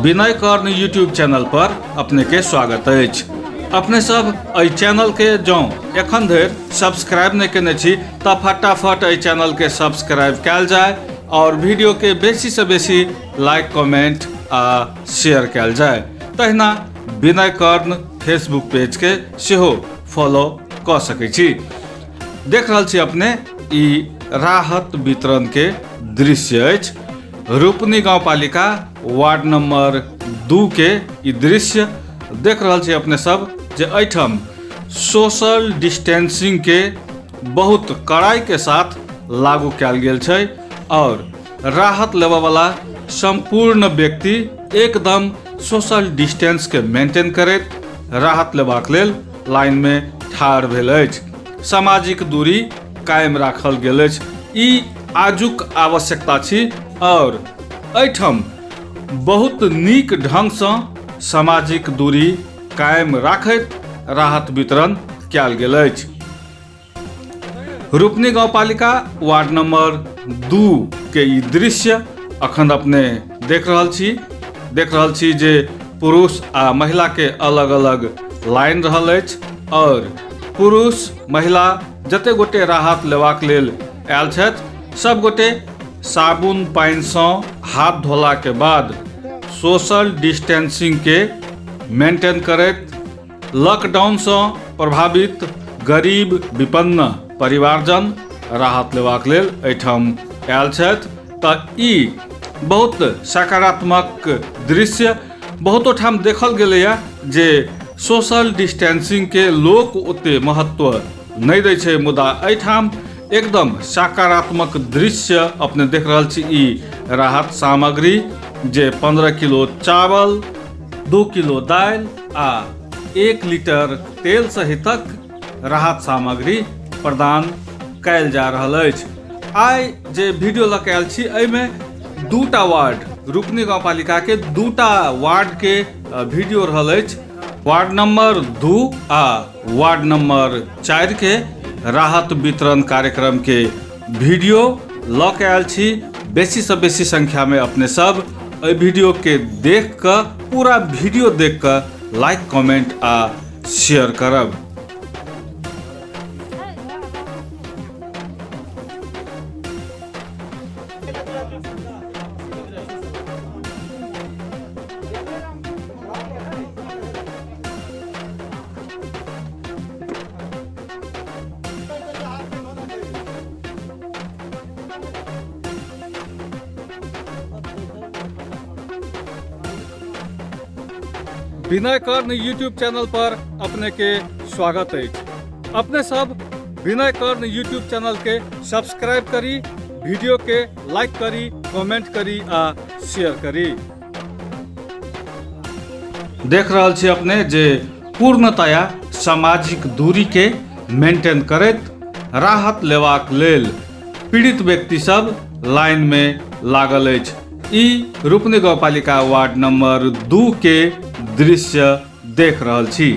विनय कर्ण YouTube channel पर अपने के स्वागत अछि। अपने सब एहि चैनल के जँ एखन धरि सब्सक्राइब नहि केने छी तऽ फटाफट एहि चैनल के सब्सक्राइब कयल जाय और वीडियो के बेसी से बेसी लाइक, कमेंट आ शेयर कयल जाय। तहिना विनय कर्ण फेसबुक पेज के सेहो फॉलो कऽ सकै छी। देख रहल छी अपने ई राहत वितरण के दृश्य अछि। रूपनी गांवपालिका वार्ड नंबर 2 के ई दृश्य देख रहल छी अपने सब जे एहिठाम सोशल डिस्टेंसिंग के बहुत कड़ाई के साथ लागू कयल गेल छै और राहत लेबऽ वाला संपूर्ण व्यक्ति एकदम सोशल डिस्टेंस के मेंटेन करैत राहत लेबाक लेल लाइन में ठाढ़ भेल अछि। सामाजिक दूरी कायम राखल गेल अछि। ई आजुक आवश्यकता छी और एहिठाम बहुत नीक ढंगसँ सामाजिक दूरी कायम राखैत राहत वितरण कयल गेल अछि। रूपनी गांवपालिका वार्ड नंबर 2 के ई दृश्य अखन अपने देख रहल छी। देख रहल छी जे पुरुष आ महिला के अलग अलग लाइन रहल अछि और पुरुष महिला जते गोटे राहत लेबाक लेल आयल छथि सब गोटे साबुन पानिसँ हाथ धोला के बाद सोशल डिस्टेंसिंग के मेंटेन करैत लॉकडाउनसँ प्रभावित गरीब विपन्न परिवारजन राहत लेबाक लेल एहिठाम आयल छथि। तऽ ई बहुत सकारात्मक दृश्य बहुतो ठाम देखल गेलैए जे सोशल डिस्टेंसिंगके लोक ओते महत्व नहि दै छै, मुदा एहिठाम एकदम सकारात्मक दृश्य अपने देख रहल छी। ई राहत सामग्री जे 15 किलो चावल, 2 किलो दालि आ 1 लीटर तेल सहितक राहत सामग्री प्रदान कयल जा रहल अछि। आइ जे वीडियो लऽ के आयल छी एहिमे दूटा वार्ड, रूपनी गांवपालिका के दूटा वार्ड के वीडियो रहल अछि। वार्ड नंबर 2 आ वार्ड नंबर 4 के राहत वितरण कार्यक्रम के वीडियो लऽ के आयल छी। बेसी से बेसी संख्या में अपने सब एहि वीडियो के देख कऽ, पूरा वीडियो देख कऽ लाइक, कमेंट आ शेयर करब। विनय कर्ण यूट्यूब चैनल पर अपने के स्वागत अछि। अपने सब विनय कर्ण यूट्यूब चैनल के सब्सक्राइब करी, वीडियो के लाइक करी, कमेंट करी आ शेयर करी। देख रहल छी अपने जे पूर्णतया सामाजिक दूरी के मेंटेन करैत राहत लेबाक लेल पीड़ित व्यक्ति सब लाइन में लागल अछि। ई रूपनी गांवपालिका वार्ड नंबर 2 के दृश्य देख रहल छी।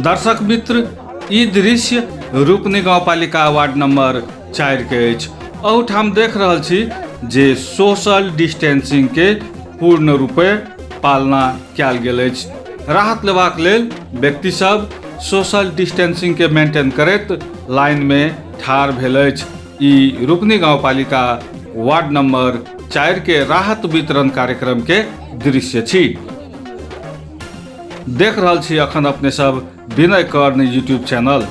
दर्शक मित्र, ई दृश्य रूपनी गांवपालिका वार्ड नंबर 4 के अछि। एहूठाम देख रहल छी जे सोशल डिस्टेंसिंग के पूर्ण रूपे पालना कयल गेल अछि। राहत लेबाक लेल व्यक्ति सब सोशल डिस्टेंसिंग के मेंटेन करैत लाइनमे ठाढ़ भेल अछि। ई रूपनी गाउँपालिका वार्ड नंबर 4 के राहत वितरण कार्यक्रम के दृश्य छी। देख रहल छी अखन अपने सब विनय कर्ण यूट्यूब चैनल।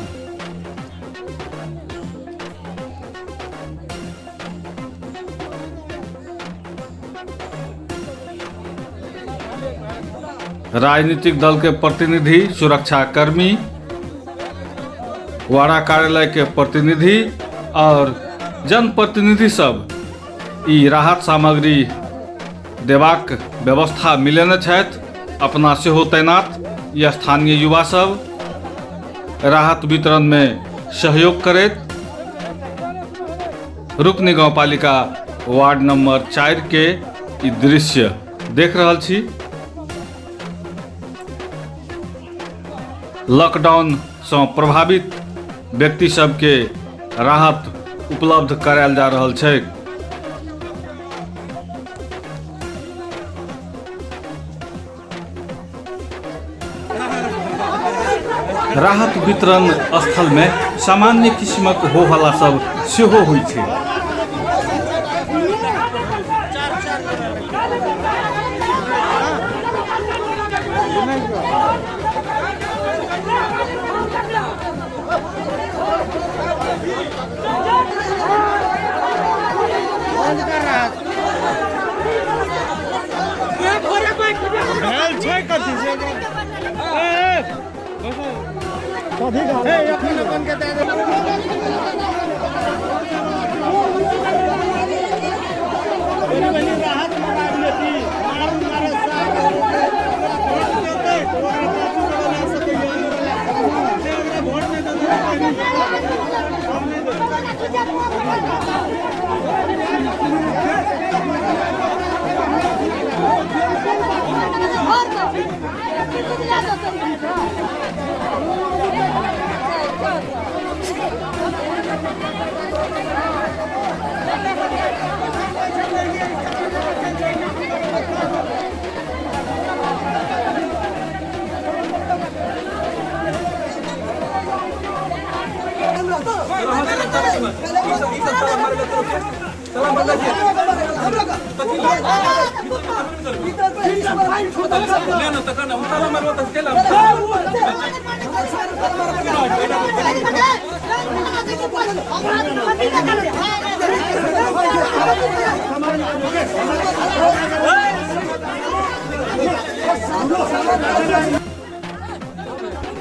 राजनीतिक दल के प्रतिनिधि, सुरक्षाकर्मी, वाड़ा कार्यालय के प्रतिनिधि और जनप्रतिनिधि सब ई राहत सामग्री देबाक व्यवस्था मिलेने छथि। अपना सेहो तैनात ई स्थानीय युवा सब राहत वितरण में सहयोग करैत रुकनी गाउँपालिका वार्ड नंबर 4 के ई दृश्य देख रहल छी। लॉकडाउन सँ प्रभावित व्यक्ति सबके राहत उपलब्ध करायल जा रहल छै। राहत वितरण स्थल में सामान्य किस्मक हो हल्ला सब सेहो होइ छै। भेल छै कथी से अपन अपन के दे दे।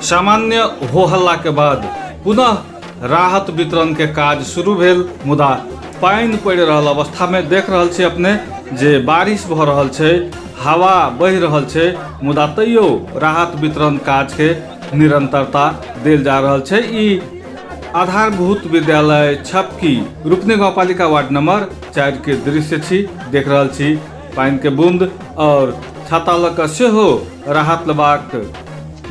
सामान्य हो हल्ला के बाद पुनः राहत वितरण के काज शुरू भेल, मुदा पानि पड़ि रहल अवस्था में देख रहल छी अपने जे बारिश भऽ रहल छै, हवा बहि रहल छै, मुदा तैयो राहत वितरण काज के निरंतरता देल जा रहल छै। ई आधारभूत विद्यालय छपकी रुपनी गाउँपालिका वार्ड नंबर 4 के दृश्य छी। देख रहल छी पानि के बूंद और छाता लऽ कऽ सेहो राहत लेबाक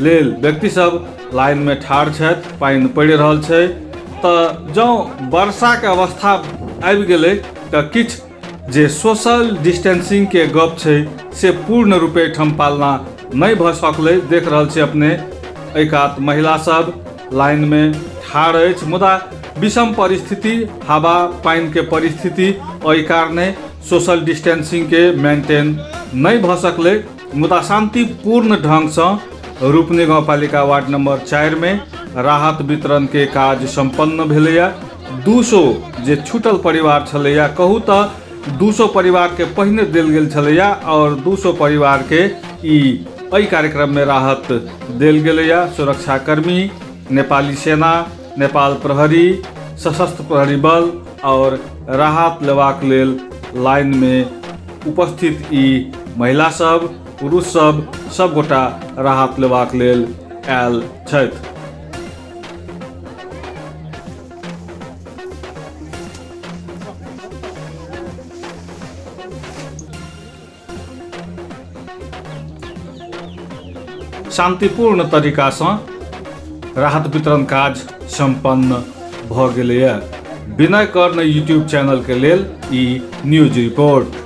लेल व्यक्ति सब लाइन में ठाढ़ छथि। पानि पड़ि रहल छै तऽ जँ वर्षाके अवस्था आबि गेलै तऽ किछु जे सोशल डिस्टेंसिंग के गप छै से पूर्ण रूपे एहिठाम पालना नहि भऽ सकलै। देख रहल छी अपने एहि कात महिला सब लाइन में ठाढ़ अछि, मुदा विषम परिस्थिति, हवा पानि के परिस्थिति, एहि कारणे सोशल डिस्टेंसिंग के मेंटेन नहि भऽ सकलै। मुदा शांतिपूर्ण ढंगसँ रूपनी गाउँपालिका वार्ड नंबर 4 में राहत वितरण के काज संपन्न भेलैया। 200 जे छूटल परिवार छलैया, कहू तऽ 200 परिवार के पहिने देल गेल छलैया और 200 परिवार के ई एहि कार्यक्रम में राहत देल गेलैया। सुरक्षाकर्मी, नेपाली सेना, नेपाल प्रहरी, सशस्त्र प्रहरी बल और राहत लेबाक लेल लाइन में उपस्थित ई महिला सब, पुरुष सब, सब गोटा राहत लेबाक लेल आयल छथि। शांतिपूर्ण तरीकासँ राहत वितरण काज सम्पन्न भऽ गेलैए। विनय कर्ण यूट्यूब चैनलके लेल ई न्यूज रिपोर्ट।